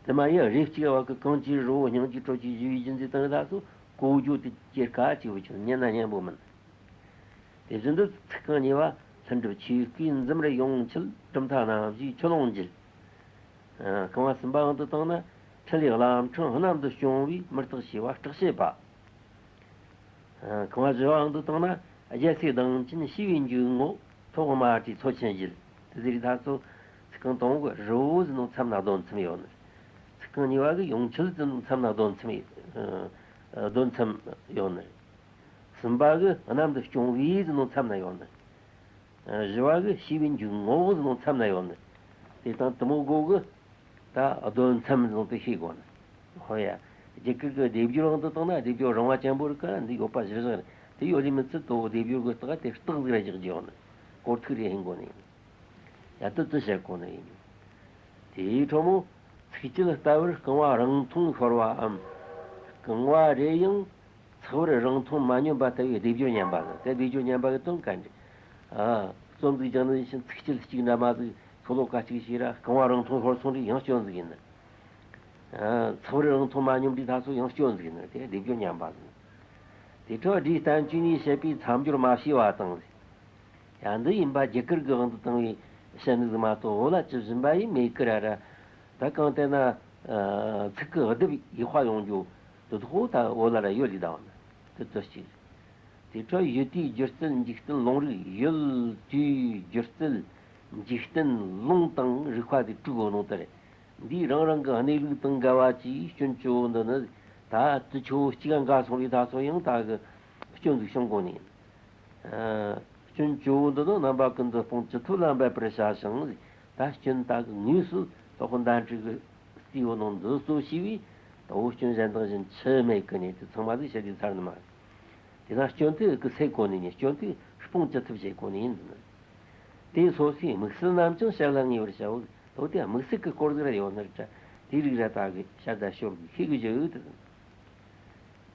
དེ་མ་ཡིན་རེ་གཅིག་བ་གི་གང་གྱི་རི་བོ་སྙིང་གཅིག་དྲོད་ཀྱིས་བཞུས་པའི་རྒྱུན་ཟེར་བཏང་རེད་ད་སོ། གོ་རྒྱུ་དེ་སྐྱེ་དཀའ་ཅིག་བུ་ཆུང་ཉན་ན་སྙན་པོ་མིན། དེ་བཞིན་དུ་ཚིག་རྐང་གཉིས་པ། ལྷུན་གྲུབ་ཆོས་སྐུའི་འཛུམ་རེ་ཡོངས་འཁྱིལ། གྲུབ་མཐའ་རྣམ་བཞིའི་ཆུ་ཀླུང་འཇིལ། ཨ། རྐང་བ་གསུམ་པའང་དུ་བཏང་ན། འཕྲིན་ལས་བླ་འཕྲིན་གནམ་དུ་སྐྱོང་བའི་མུ་སྟེགས་ཞི་བ་སྐྲག་བྱེད་པ། ཨ། རྐང་བ་བཞི་བའང་དུ་བཏང་ན། རྒྱལ་སྲས་གདེང་ཅན་ཞི་བའི་འཇུག་ངོགས། ཐོག་མ་དྲིས་མཚོ་ཆེན་བཞུད། དེ་ཟེར་ད་ཚོ། ཚིག་རྐང་དང་པོ་གི་རི་བོ་ཟེར་ནོ་མཚམས་ན་གདོན་མཚམས་ཡོད་ནི། ཚིག་རྐང་གཉིས་པ་གི་ཡོངས་འཁྱིལ་ཟེར་ནོ་མཚམས་ན་གདོན་མཚམས་ཡོད། ཨ། གདོན་མཚམས་ཡོད་ནི། གསུམ་པ་གི་གནམ་དུ་སྐྱོང་བའི་ཟེར་ནོ་མཚམས་ན་ཡོད་ནི། བཞི་བ་གི་ཞི་བའི་འཇུག་ངོགས་ཟེར་ནོ་མཚམས་ན་ཡོད་ནི། དེ་དང་དེ་མོ་གོ་གི་ད་གདོན་མཚམས་ཟེར་ནོ་དེ་ཤེས་དགོས་ནི། ཧོ་ཡ། རྒྱ་གར་གི་སྡེབ་སྦྱོར་དབང་དུ་བཏང་ན་སྡེབ་སྦྱོར་རིང་བ་ཅན་པོ་རིགས་ག་འདི་ཡོད་པ་གཞིར་བཞག་རེད། དེ་ཡོད་ལེ་མི་ཚད་དོ་སྡེབ་སྦྱོར་གི་རྟགས་དེ་རྟགས་ཟིག་ར་བཞག་རྒྱུ་ཡོད་ནི། སྐོར་ཐུག་རེ་ཧིང་གོ་ནི་ཡིན། ཡ། དེ་དེ་བཤད་གོ་ནི་ཡིན། དེའི་ཁྲོ་མོ། ཚིགས་བཅད་ལྟ་བུར་རྐང་བ་རིང་ཐུང་ཤོར་བའམ། རྐང་བ་རེ་ཡང་ཚེག་བར་རིང་ཐུང་མ་སྙོམས་པ་ལྟ་བུའི་སྡེབ་སྦྱོར་ཉམས་པ་ཟེར། དེ་སྡེབ་སྦྱོར་ཉམས་པ་གི་དོན་ག་འདྲ། ཨ། རྩོམ་ཟིག་སྦྱངས་ནས་ཕྱིན་ཚིགས་བཅད་གཅིག་འདྲ་མ་ཟིག་ཤོ་ལོ་ཀ་གཅིག་ཞིག་ར་རྐང་བ་རིང་ཐུང་ཤོར་སོང་རེ་ཡང་སྐྱོན་ཟིག་ཡིན་ནི། ཨ། ཚེག་བར་རིང་ཐུང་མ་སྙོམས་རེ་ད་སོ་ཡང་སྐྱོན་ཟིག་ཡིན་ནི། དེ་སྡེབ་སྦྱོར་ཉམས་པ་ཟེར། དེ་འཕྲོ་སྒྲའི་བསྟན་བཅོས་ནས་བཤད་པའི་མཚམས་སྦྱོར་མ་ཤེས་པ་དང་ཟེར། ཡང་འདི་ཡིན་པ་རྒྱ་གར་གྱི་དབང་དུ་བཏང་བའི་བཤད་ནི་ཟིག་མ་གཏོགས་བོད་ལ་ཅི་བཞིན་པ་ཡིན་མེད་ཀི་ར་ར། ད་གང་ལྟར་ན། ཨ། ཚིག་གི་ལྡེབ་ཡིག་པ་ཡོང་རྒྱུ་དེ་ཚོ་ད་བོད་ལ་ར་ཡོད་ལི་ད་བ་ན་དེ་ཚོ་གཅིག་དེ་འཕྲོ་ཡུལ་དུས་སྒྱུ་རྩལ་འཇིག་རྟེན་ལུང་རིགས། ཡུལ་དུས་སྒྱུ་རྩལ་འཇིག་རྟེན་ལུང་དང་རིག་པ་དེ་དྲུག་གོ་ནོ་དེ་རེད། འདིའི་རང་རང་གི་གནས་ལུགས་དང་འགལ་བ་གྱིས་སྐྱོན་བཅུ་བོ་འདི་ནི་ད་དུ་ཆོ་གཅིག་ག་འགའ་སོང་རེ་ད་སོ་ཡང་ད་གི་སྐྱོན་ཟིག་བྱུང་གོ་ནི་ཡིན། ཨ། སྐྱོན་བཅུ་བོ་འདི་ནི་རྣམ་པ་ཀུན་ཏུ་སྤོང་ཅི་ཐུབ་ལ་འབད་པར་བྱ་ཞིང་། ད་སྐྱོན་ད་གི་དངོས་སུ་ལྷག་པར་འདའ་འཕྲུག་གི་རྩིས་བོ་ནང་འདི་གཙོ་བྱས་པའི་ད་བོ་སྐྱོན་གཞན་དང་གཞན་ཆི་མེད་གི་ནི་དེ་ཚང་མ་ཟིག་བཤད་དུས་ཚར་ནི་མ་རེད། དེ་ན་སྐྱོན་དེ་གི་སེལ་གོ་ནི་ཡིན། སྐྱོན་དེ་སྤོང་ཅི་ཐུབ་བྱེད་གོ་ནི་ཡིན་འདི་ནི། དེ་སོ་སོའི་དམིགས་བསལ་རྣམས་ཀྱང་ཞལ་ལ་ངེས་པར་བྱའོ། དོ་དེ་དམིགས་བསལ་གྱི་སྐོར་ཟིག་ར་ཡོད་ནི་རེད་དྲ། དེ་རིགས་ར་ད་གི་ཤ་ཟ་ཤོར་གི་ཤེས་གི་བཞག་ཡོད་དེ།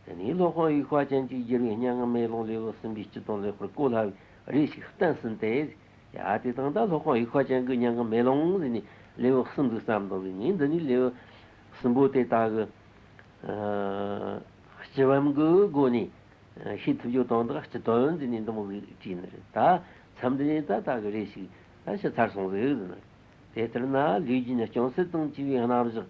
དེ་ནས་སློབ་དཔོན་ཡུལ་ཤུལ་ཅན་གྱིས་བསྒྱུར་བའི་སྙན་ངག་མེ་ལོང་ལེའུ་གསུམ་པའི་སྤྱི་དོན་ལེགས་པར་བཀོད་སླ་བས་རེ་ཞིག་བསྟན་ཟིན་ཏེ། ཡ་དེ་དང་ད་སློབ་དཔོན་ཡུལ་ཤུལ་ཅན་གྱི་སྙན་ངག་མེ་ལོང་ཟེར་ནས་ལེའུ་གསུམ་ཟིག་བརྩམས་འདུག་ཟེར་ནས། འདི་ནས་ལེའུ་གསུམ་པོ་དེ་ད་གི་ཨ་སྤྱི་བམ་གྱི་སྒོ་ནས། ཤེས་ཐུབ་རྒྱུ་དང་དག་སྤྱི་དོན་འདི་ནས་འདི་མོ་ཟིག་བྲིས་ནི་རེད། ད་མཚམས་འདི་ནས་ད་ད་གི་རེ་ཞིག་ད་ཕྱི་ཚར་སོང་ཟིག་ཟེར་ནི་རེད། དེ་ལྟར་ན་ལུས་ཀྱི་ནི་སྐྱོན་སེལ་དང་བཅས་པའི་རྣམ་གཞག་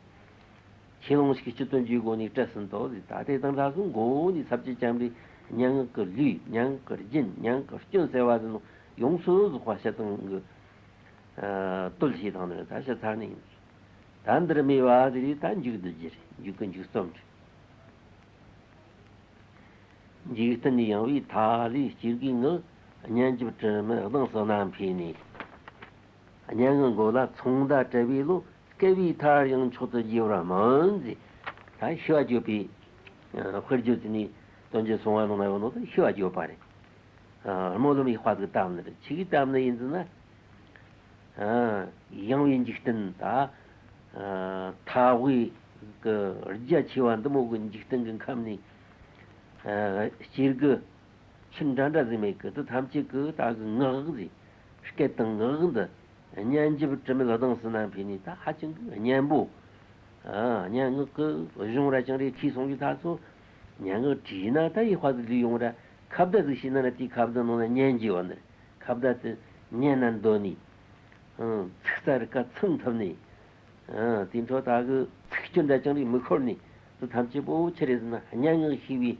ཆེ་ལོང་ཞིག་སྤྱི་དོན་གྱི་སྒོ་ནས་བཀྲལ་ཟིན་ཏོ་ཟིག་ད་དེ་དང་འདྲ་སོང་མགོ་བོ་ནས་ས་བཅད་ཅམ་རེ་སྙན་ངག་གི་ལུས། སྙན་ངག་གི་རྒྱུན། སྙན་ངག་གི་སྐྱོན་སེལ་བ་ཟིན་ནོ་ཡོངས་སུ་རྫོགས་པ་བཤད་སྟངས་གི་ཨ་བསྟོད་བྱས་དང་ནི་ད་ཕྱི་ཚར་ནི་ཡིན། ད་འདིར་སྨྲས་པ་ཟེར་རེ་ད་མཇུག་བསྡུ་རྒྱུ་རེད། མཇུག་གི་མཇུག་རྩོམ་རེད། འཇིག་རྟེན་ཡངས་པའི་མཐའ་ལས་སྐྱེ་དགུའི་ངག་སྙན་འཇེབས་དྲི་མེད་གདངས་སུ་བསྣམས་ཕུལ་ནས། སྙན་ངག་མགོ་ལ་ཚོང་མདའ་བྲལ་བའི་བློ། བསྐལ་པའི་མཐར་ཡང་མཆོག་ཏུ་རྒྱས་པར་སྨོན་ཟེར། ད་ཤེས་པ་བརྗོད་པའི་དཔེར་བརྗོད་དེ་ནི་སྟོན་གྱི་སོང་བ་ནང་ན་ཡོད་ནོ་ད་ཤེས་པ་བརྗོད་པ་རེད། སྨོན་ལམ་ཡག་པ་ཟིག་བཏབ་ནི་རེད། ཆི་གི་བཏབ་ནི་ཡིན་ཟེར་ན། ཡངས་པའི་འཇིག་རྟེན་ད། མཐའ་དབུས་ཀྱི་རྒྱ་ཆེ་བ་འདི་མོ་གི་འཇིག་རྟེན་གྱི་ཁམས་ནས། སྐྱེ་དགུ་ཁྱུ་འདྲ་འདྲ་ཟིག་མེད་གི། དེ་ཐམས་ཅད་ཀྱི་ད་གི་ངག་ཟིག་སྐད་དང་ངག་འདི། སྙན་འཇེབས་དྲི་མེད་གདངས་སུ་བསྣམས་པས་ནི། ད་ཧ་ཅང་གི་སྙན་པོ། ཨ། སྙན་ངག་གི་གཞུང་ར་ཅང་རེ་ཁྱེར་སོང་གི་ཐ་ཚོ། སྙན་ངག་བྲིས་ན་ད་ཡི་དཔའ་གི་ལུས་ཡོང་ར། ཁ་བརྡ་ཟིག་བྱས་ན་ར་དེའི་ཁ་བརྡ་ནང་ན་སྙན་རྒྱས་པ་ནི། ཁ་བརྡ་དེ་སྙན་ན་འདོད་ནི། ཨང་། ཚིག་རྩ་རི་ཀ་ཚང་ཐུབ་ནི། ཨང་། དེ་འཕྲོ་ད་གི་ཚིག་སྐྱོན་འདྲ་ཅང་རེ་མི་ཤོར་ནི། དེ་ཐམས་ཅད་པོ་ཆི་རེད་ཟེར་ན་སྙན་ངག་ཤེས་པའི་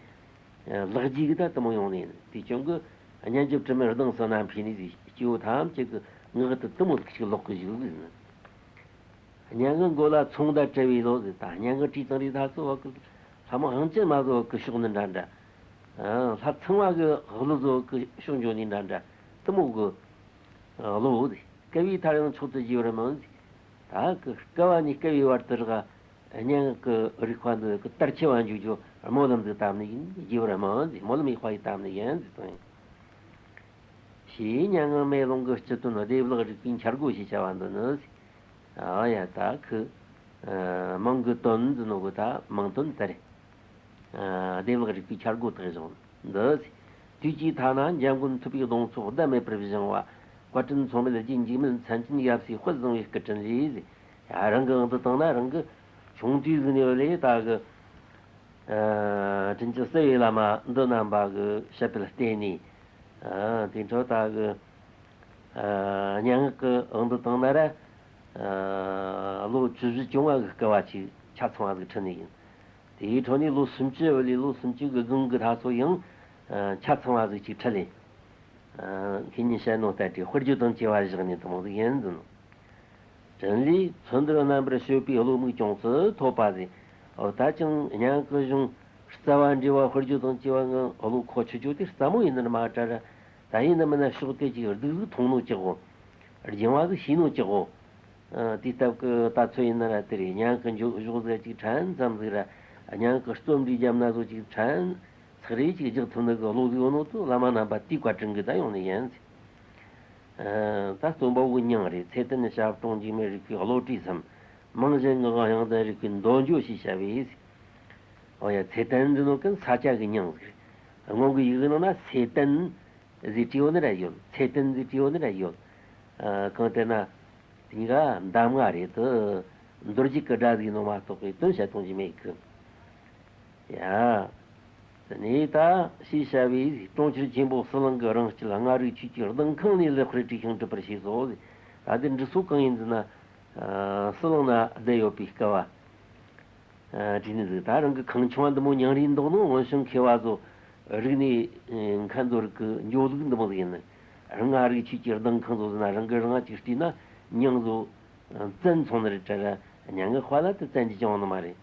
ལག་རྗེས་གི་ད་དེ་མོ་ཡོང་ནི་ཡིན། དེ་ཅང་གི་སྙན་འཇེབས་དྲི་མེད་གདངས་སུ་བསྣམས་པས་ནི་ཟེར། སྐྱེ་བོ་ཐམས་ཅད་གི་ངག་ཏུ་དེ་མོ་ཟིག་ཅིག་ལོག་གི་བཞུགས་ཟིག་ཟེར། སྙན་ངག་མགོ་ལ་ཚོང་བརྡ་བྲལ་བའི་བློ་ཟེར། ད་སྙན་ངག་བྲིས་ཙང་རེད་ད་ཚོ་བ་གི་ལྷ་མོ་ཧང་ཅན་མ་བཟོ་གི་ཕྱོགས་ནི་འདྲ་འདྲ། ཨ། ལྷ་ཚངས་པ་གི་བློ་བཟོ་གི་ཕྱོགས་འཇོག་ནི་འདྲ་འདྲ། དེ་མོ་གི་བློ་ཟེར། བསྐལ་པའི་མཐར་ཡང་མཆོག་ཏུ་བརྗོད་པར་སྨོན་ཟེར། ད་གི་བསྐལ་པ་ནས་བསྐལ་པའི་བར་དུ་རག་སྙན་ངག་གི་རིག་པ་འདི་གི་དར་ཁྱབ་པ་འཇུག་རྒྱུ་སྨོན་ལམ་ཟིག་བཏབ་ནི་ཡིན། བརྗོད་པར་སྨོན་ཟེར། སྨོན་ལམ་ཡེ་ཤེས་ཡིས་བཏབ་ནི་ཡིན་ཟེར་དང་། ཞེས་སྙན་ངག་མེ་ལོང་གི་སྤྱི་དོན་བདེ་བླག་རིག་པའི་འཆར་སྒོ་ཞེས་བྱ་བ་འདི་ནི། ཨ་ཡ། ད་ཁི། ཨ། མིང་གི་དོན་འདི་ནོ་གི་ད་མིང་དོན་དེ་རེད། ཨ། བདེ་བླག་རིག་པའི་འཆར་སྒོ་དག་བཞིན་འདི། དུས་ཀྱི་མཐའ་ན་འཇམ་མགོན་ཐུབ་པའི་གདུང་འཚོབ་ཟླ་མེད་པར་བཞེངས་པ། བཀའ་དྲིན་མཚུངས་མེད་རྗེ་འཇིགས་མེད་མཚན་ཅན་ཡབ་སྲས་དཔལ་བཟང་བོའི་སྐུ་དྲིན་ལས་ཟེར། ཡ། རང་གི་ཨང་དུ་བཏང་ན་རང་གི་ཆུང་དུས་ཟིག་ནས་ལས་ད་གི། ཨ། དྲིན་ཅན་གསལ་བའི་བླ་མ་འདི་རྣམ་པ་གི་ཞབས་པད་བརྟེན་ནས། ཨ། དེ་འཕྲོ་ད་གི། ཨ། སྙན་ངག་གི་ཨང་དུ་བཏང་ན་ར། ཨ། ལོ་བཅུ་བཞི་བཅོ་ལྔ་གི་སྐལ་བ་ཅིག་ཆ་ཚང་བ་ཟིག་ཁྲིད་ནི་ཡིན། དེའི་འཕྲོ་ནས་ལོ་སུམ་ཅུ་བ་ལས་ལོ་སུམ་ཅུ་གི་སྒང་གི་ད་ཚོ་ཡང་། ཨ། ཆ་ཚང་བ་ཟིག་ཅིག་ཁྲིད་ལེ། ཨ། ཁྱེད་ཉིད་བཤད་ནོ་ལྟར་དེ་དཔེར་བརྗོད་དང་བཅས་པ་བཞག་ནས་དེ་མོ་ཟིག་ཡིན་ཟིན། དྲིན་ལས་ཚོན་མདོག་རྣམ་པར་བཤོས་པའི་བློ་མིག་ཅུང་ཙམ་ཐོབ་པ་ཟིག་འོ་ད་ཅང་སྙན་ངག་གི་གཞུང་རྩ་བ་འབྲི་བ་དཔེར་བརྗོད་དང་བཅས་པ་ངང་བློ་ཁོ་ཆུད་རྒྱུ་དེ་སླ་མོ་ཡིན་ནི་མ་རེད་དྲ་ར། ད་ཡིན་ནི་མིན་ན་ཕྱོགས་དེ་ཅིག་སྡུག་ཟིག་མཐོང་ནོ་ཅིག་གོ། རྒྱང་བ་ཟིག་ཤེས་ནོ་ཅིག་གོ། ཨ། དེའི་སྟབས་ཀྱིས་ད་ཚོད་ཡིན་ན་ར་དེ་རེད། སྙན་ངག་གི་འཇུག་གཞུག་ཟིག་ཅིག་ཕྲན་ཙམ་ཟིག་ར། སྙན་ངག་གི་རྩོམ་འབྲི་རྒྱབ་ན་ཟོ་ཅིག་ཕྲན་ཚེགས་རེ་ཅིག་རྒྱག་ཐུབ་ནི་གི་བློ་ཟིག་ཡོད་ནོ་ཚོ་བླ་མ་རྣམ་པ་དེའི་བཀའ་དྲིན་གི་ད་ཡོང་ནི་ཡིན་ཟེར། ཨ། ད་རྩོམ་པ་པོའི་མྱིང་རེད། ཚེ་བརྟན་ཞབས་དྲུང་འཇིགས་མེད་རིག་པའི་བློ་གྲོས་སམ། མིང་གཞན་ངག་དབང་དབྱངས་ལྡན་རིག་པའི་འདོད་འཇོ་ཞེས་བྱ་བའི་ཟེར། འོ་ཡ། ཚེ་བརྟན་འདི་ནོ་ཀུན་ས་ཆ་གི་མྱིང་ཟིག་རེད། སྔོན་གི་ཡི་གེ་ནང་ན་སེ་བརྟན་ཟེར་བྲིས་ཡོད་ནི་ར་ཡོད། ཚེ་བརྟན་ཟེར་བྲིས་ཡོད་ནི་ར་ཡོད། ཨ། གང་ལྟར་ན། དེ་གཉིས་ཀ་གདམས་ངག་རེད་དེ། མདོ་རྒྱུད་ཀྱི་སྒྲ་ཟིག་ནོ་མ་གཏོགས་པའི་དོན་བཤད་གཏོང་རྒྱུ་མེད་གི། ཡ། དེ་ནས་ད་ཞེས་བྱ་བའི་གྲོང་ཁྱེར་ཆེན་པོ་ཟི་ལིང་གི་རང་སྐྱིད་མངའ་རིས་ཆོས་ཀྱི་ལྡིང་ཁང་ནས་ལེགས་པར་བྲིས་ཤིང་གྲུབ་པར་བྱས་སོ། ད་འདི་འབྲི་སྲོལ་གང་ཡིན་ཟེར་ན། ཨ། ཟི་ལིང་ན་བསྡད་ཡོད་པའི་སྐབས་བ། ཨ། བྲིས་ནི་ཟིག་ད་རང་གི་ཁང་ཆུང་བ་འདི་མོ་ཉང་རིས་འདུག་ནོ། སྔོན་བྱོན་མཁས་པ་ཚོ་རིག་གནས་མཁན་ཚོ་རིག་གི་འགྱོ་ལུགས་འདི་མོ་ཟིག་ཡིན་ནི། རང་མངའ་རིས་ཆོས་ཀྱི་ལྡིང་ཁང་ཚོ་ཟེར་ན་རང་གི་རང་ཅིག་བྲིས་ན་མྱིང་ཚོ་བཙན་སོང་ནི་རེད་དྲ་ར། སྙན་ངག་པ་ལ་དེ་བཙན་གྱི་ཅང་ནི་མ་རེད།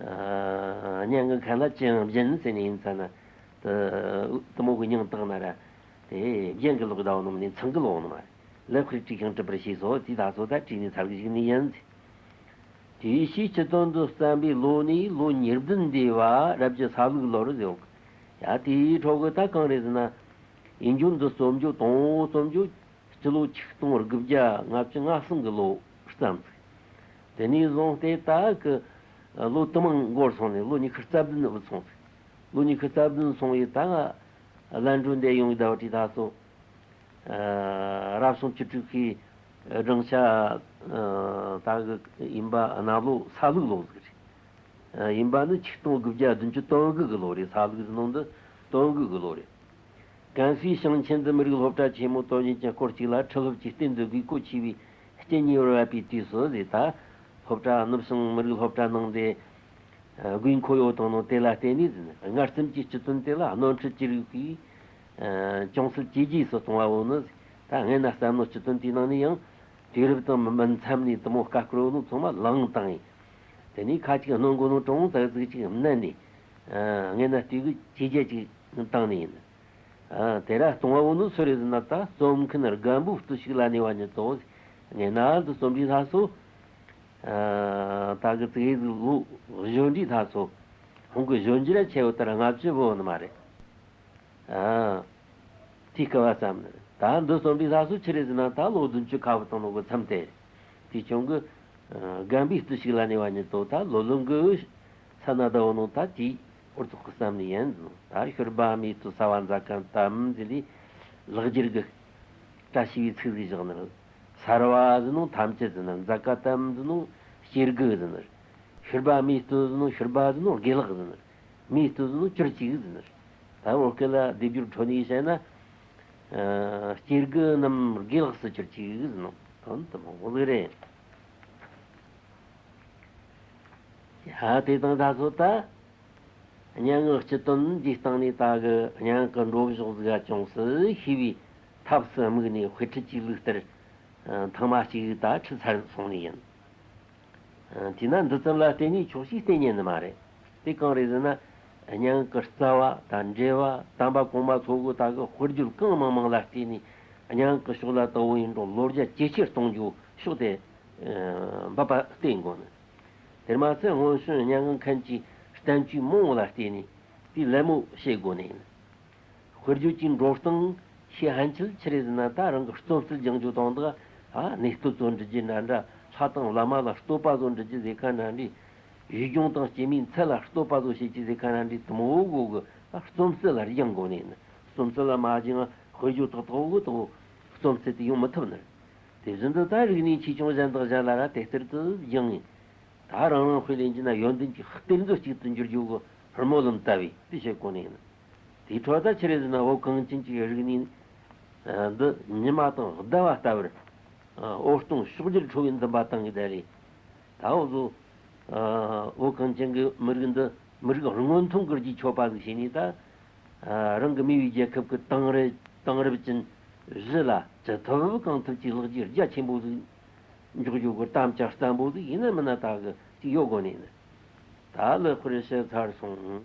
ཨ། སྙན་ངག་མཁན་ལ་ཅི་ཡང་སྦྱིན་ཟེར་ནི་ཡིན་ཙང་ན། དེ་དེ་མོ་གི་མྱིང་བཏགས་ན་ར། དེ་སྦྱིན་གི་ལོག་ད་འོ་ནི་མ་ནི་ཚང་གི་ལོག་ནི་མ་རེད། ལེགས་པར་བྲིས་ཤིང་གྲུབ་པར་བྱས་སོ། དེ་ད་སོ་ད་བྲིས་ནས་ཚར་གི་ཞིག་ནི་ཡིན་ཟེར། དེའི་ཕྱིས་སྤྱི་དོན་དུ་བརྩམས་པའི་ལོ་ནི་ལོ་ཉེར་བདུན་འདས་པ་རབ་ཀྱི་ས་ལུག་ལོར་ཟེར་ཡོད། ཡ། དེའི་འཕྲོ་གི་ད་གང་རེད་ཟེར་ན། ཡིན་རྒྱུ་འདི་རྩོམ་རྒྱུ་དང་པོ་རྩོམ་རྒྱུ་སྤྱི་ལོ་ཆིག་སྟོང་དགུ་བརྒྱ་ལྔ་བཅུ་ང་གསུམ་གི་ལོ་བརྩམས་ཚེ། དེ་ནས་བཟུང་སྟེ་ད་གི་ལོ་དུ་མང་འགོར་སོང་ནས་ལོ་ཉི་ཤུ་རྩ་བདུན་བུད་སོང་ཚེ། ལོ་ཉི་ཤུ་རྩ་བདུན་སོང་བའི་ད་ང་ལན་གྲུ་འདི་ཡོང་གི་ཟླ་བ་ཁྲི་ད་སོ། ཨ། རབ་བྱུང་བཅུ་དྲུག་གི་སྦྲང་ཆ་ཨ་ད་གི་ཡིན་པ་གནམ་ལོ་ས་ལུག་ལོ་ཟིག་རེད། ཡིན་པ་ནི་ཆིག་སྟོང་དགུ་བརྒྱ་བདུན་ཅུ་དོན་དགུ་གི་ལོ་རེད། ས་ལུག་ཟེར་ནོ་འདི་དོན་དགུ་གི་ལོ་རེད། ཀན་སུའི་ཞིང་ཆེན་དུ་མི་རིགས་སློབ་གྲྭ་ཆེན་མོ་དོན་གཉེར་གྱི་སྐོར་གཅིག་ལ་ཁྲིད་སློབ་ཀྱི་རྟེན་དུ་དགོས་མཁོ་ཆེ་བའི་རྐྱེན་ཉེ་བར་བབས་པའི་དུས་སུ་ཟེར། ད་སློབ་གྲྭ་ནུབ་བྱང་མི་རིགས་སློབ་གྲྭ་ནང་དེ་དགོས་མཁོ་ཡོད་དང་ནོ་དེ་ལ་བརྟེན་ནས་ཟེར། སྔར་སེམས་ཀྱི་སྤྱི་དོན་དེ་ལ་སྣོན་འཕྲི་བགྱི་རིགས་ཀྱིས་ཅུང་ཟད་ཇེ་རྒྱས་སུ་གཏོང་བ་བོ་ནི། ད་སྔན་ན་བསམ་མནོ་སྤྱི་དོན་དེའི་ནང་ནས་ཡང་དུས་རབས་དང་མི་འཚམ་ནས་དེ་མོ་དཀའ་སྐོར་བོ་ནི་ཚང་མ་ལངས་བཏང་ཡིན། དེ་ནས་ཁ་ཅིག་སྣོན་གོ་ནོ་གྲོང་ཙག་ཙིག་ཅིག་མནན་ནས། ཨ། སྔན་ན་དུས་ཀྱི་ཇེ་རྒྱས་ཅིག་བཏང་ནི་ཡིན། ཨ། དེ་ར་གཏོང་བ་བོ་ནི་སུ་རེད་ཟེར་ན། ད་རྩོམ་མཁན་རྒན་པོ་བརྟུལ་ཞིག་ལ་ནུས་པ་ཉིད་དོ། སྔན་ན་འདི་རྩོམ་འབྲི་ལྷ་སོ། ཨ། ད་གི་ཙིག་ཟིག་ལོ་གཞོན་འབྲི་ལྷ་སོ། ཁོང་གི་གཞོན་འགྱུར་ཆེ་བོ་ལྟར་ལྔ་བཅུ་བོ་ནི་མ་རེད། ཨ། དེའི་སྐབས་བ་ཙམ་ནི། ད་འདི་རྩོམ་འབྲི་ལྷ་སོ་ཆི་རེད་ཟེར་ན། ད་ལོ་བདུན་ཅུ་ཁ་བུ་བཏང་ནོ་གི་མཚམས་དེ། དེ་ཆུང་གི། ཨ། རྒན་པོའི་བརྟུལ་ཞིག་ལ་ནུས་པ་ཉིད་དོ། ད་ལོ་ལོན་གི་ས་ན་ཟླ་བོ་ནོ་ད་དེའི་འོར་ཐོག་གི་བསམ་ནི་ཡིན་ཟེར་ནོ། ད་ཤོར་བ་མེད་དུ་ས་བ་མཛའ་གང་དམ་ཟེར་ནི་ལེགས་སྦྱར་གི་བཀྲ་ཤིས་པའི་ཚིག་ཟིག་བཞག་ནི་རེད། ཚར་བ་ཟེར་ནོ་ཐམས་ཅད་ཟེར་ནི། འཛད་དཀའ་དམ་ཟེར་ནོ་སྐྱེ་རྒུ་ཟེར་ནི། ཤུར་བ་མིའི་ལྟོ་ཟེར་ནོ་ཤུར་བ་ཟེར་ནོ་དགེ་ལེགས་ཟེར་ནི། མིའི་ལྟོ་ཟེར་ནོ་གྱུར་ཅིག་ཟེར་ནི། ད་བོད་སྐད་ལ་སྡེབ་སྦྱོར་འཕྲོད་ནས་བཤད་ན། ཨ། སྐྱེ་རྒུ་རྣམས་དགེ་ལེགས་སུ་གྱུར་ཅིག་ཟེར་ནོ་དོན་དུ་མ་འོ་ཟིག་རེད། ཡ། དེ་དང་ད་གཟོད་ད། སྙན་ངག་སྤྱི་དོན་འདིའི་སྟེང་ནས་ད་གི་སྙན་ངག་གི་འགྲོ་ཕྱོགས་ཟིག་ག་ཅུང་ཟད་ཤེས་པའི་ཐབས་སུ་དམིགས་ནས་དཔེ་ཁྲིད་ཅིག་ལུགས་ལྟར་ཐེངས་མ་གཅིག་ད་ཁྲིད་ཚར་སོང་ནི་ཡིན། དེས་ན་འདི་ཙམ་ལ་བརྟེན་ནས་ཆོག་ཤེས་བསྟན་ཉན་ནི་མ་རེད། དེ་གང་རེད་ཟེར་ན། སྙན་ངག་གི་རྩ་བ་དང་འགྲེལ་བ། དམ་པ་གོང་མ་ཚོ་གི་ད་གི་དཔེར་བརྗོད་གང་མང་མང་ལ་བརྟེན་ནས་སྙན་ངག་གི་ཕྱོགས་ལ་དག་པོ་ཡིན་རུང་བློ་རྒྱ་ཇེ་ཆེར་གཏོང་རྒྱུ་ཕྱོགས་དེ་འབད་པ་བསྟན་དགོས་ནི། དེར་མ་ཟད་སྔོན་བྱོན་སྙན་ངག་མཁན་གྱི་བསྟན་བཅོས་མང་བོ་ལ་བརྟེན་ནས་དེ་ལད་མོ་བྱེད་དགོས་ནི་ཡིན། དཔེར་བརྗོད་ཀྱི་འགྲོ་སྟངས་ཤེས་ཕན་ཆེད་ཆི་རེད་ཟེར་ན། ད་རང་གི་རྩོམ་རྩལ་སྦྱང་རྒྱུ་དང་དག་ཨ་ནི་བསྟོད་ཚོ་འབྲི་རྒྱུ་འདྲ་འདྲ། ལྷ་དང་བླ་མ་ལ་བསྟོད་པ་ཚོ་འབྲི་རྒྱུ་ཟེར་མཁན་འདྲ་འདྲ། ཡུལ་ལྗོངས་དང་སྐྱེ་དམན་ཚུ་ལ་བསྟོད་པ་ཚོ་བྱེད་རྒྱུ་ཟེར་མཁན་འདྲ་འདྲ། དེ་མོ་བོ་གི་རྩོམ་རྩལ་ལ་སྦྱང་དགོས་ནི་ཡིན། རྩོམ་རྩལ་ལ་མ་སྦྱངས་དཔེར་བརྗོད་ཏག་ཏག་གི་དོ་རྩོམ་རྩལ་དེ་ཡོང་མི་ཐུབ་ནི། དེ་བཞིན་དུ་ད་རིག་གནས་ཆེ་ཆུང་གཞན་དང་གཞན་ལ་ར་དེ་ལྟར་དུ་སྦྱངས་ནས། ད་རང་རང་དཔེ་ལེན་གྱི་ན་ཡོན་ཏན་གྱི་གཏེར་མཛོད་ཅིག་ཏུ་འགྱུར་རྒྱུ་གི་སྨོན་ལམ་ལྟ་བུའི་དེ་བྱེད་དགོས་ནི་ཡིན། དེའི་འཕྲོ་ད་ཆི་རེད་ཟེར་ན། བོད་གངས་ཅན་གྱི་རིག་གནས་འདི་ཉི་མ་དང་ཟླ་བ་ལྟ་བུར་འོད་སྟོང་ཕྱོགས་བརྒྱར་འཕྲོ་བའི་འཛུམ་པ་བཏང་གི་བསྡད་རེད། ད་འུ་ཚོ་བོད་གངས་ཅན་གྱི་མི་རིགས་འདི་མི་རིགས་སྔོན་ཐོན་གྱི་རྗེས་ཆོད་པ་ཟིག་བྱས་ནས། ད་རང་གི་མེས་པོའི་རྒྱལ་ཁབ་ཀྱི་དེང་རབས་དེང་རབས་ཅན་བཞི་ལ་ཅི་ཐུབ་གང་ཐུབ་ཀྱིས་ལེགས་སྐྱེས་རྒྱ་ཆེན་པོ་ཟིག་འཇོག་རྒྱུ་གི་དམ་བཅའ་བརྟན་པོ་ཟིག་ཡིན་ན་མིན་ན་ད་གི་ཅིག་ཡོད་དགོས་ནི་ཡིན། ད་ལེགས་པར་བཤད་ཚར་སོང་།